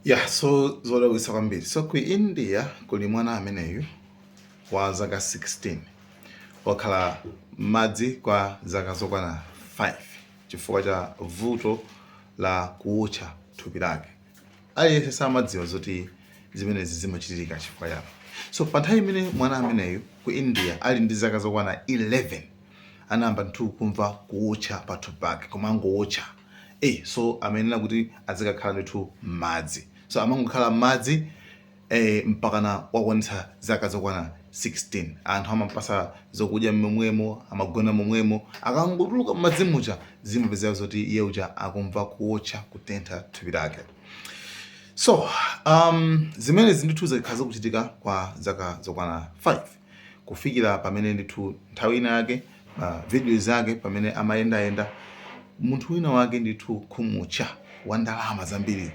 Yeah, so zodabwitsa kwambiri. So ku India kuli mwana ameneyu wa zaka 16, wakhala m'madzi kwa zaka zokwana 5 chifukwa cha vuto la kuwotcha thupi lake. Aliyense samadziwa zoti zimenezi zimachitika chifukwa chani. So pa nthawi imene mwana ameneyu ku India ali ndi zaka zokwana 11, anayamba ndithu kumva kuwotcha pa thupi pake, kumangowotcha. So amayenera kuti azikakhala ndithu m'madzi. So amangokhala m'madzi mpakana wakwanitsa zaka zokwana 16. Anthu amampasa zokudya momwemo, amagona momwemo. Akangotuluka m'madzi muja, zimapezeka zoti iye uja akumva kuwotcha, kutentha thupi lake. So zimenezi ndithu zikhala zikuchitika kwa zaka zokwana 5, kufikira pamene ndithu nthawi ina yake, ma videos ake pamene amayendayenda, munthu wina wake ndithu khumutcha wa ndalama zambiri,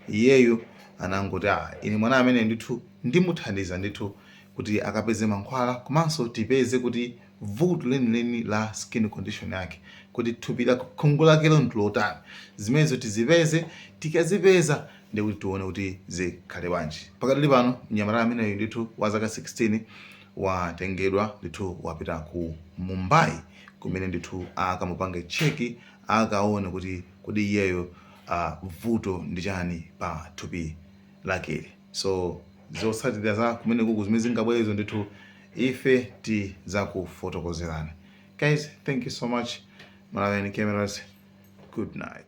iyeyo anangoti, "Ah, ine mwana amene ndithu ndimuthandiza ndithu kuti akapeze mankhwala, komanso tipeze kuti vuto lenileni la skin condition yake, kuti thupi la khungu lakelo ndilotani. Zimenezo tizipeze. Tikazipeza, ndikuti tione kuti zikhale bwanji." Pakadali pano mnyamata ameneyo ndithu wa zaka 16 watengedwa ndithu, wapita ku Mumbai, kumene ndithu akamupange check, akaone kuti kodi iyeyo vuto ndi chani pa thupi lakeli. So zotsatira za kumene kuku zimene zingabwerezo ndithu ife tizakufotokozerani. Guys, thank you so much. Malawian Cameras, good night.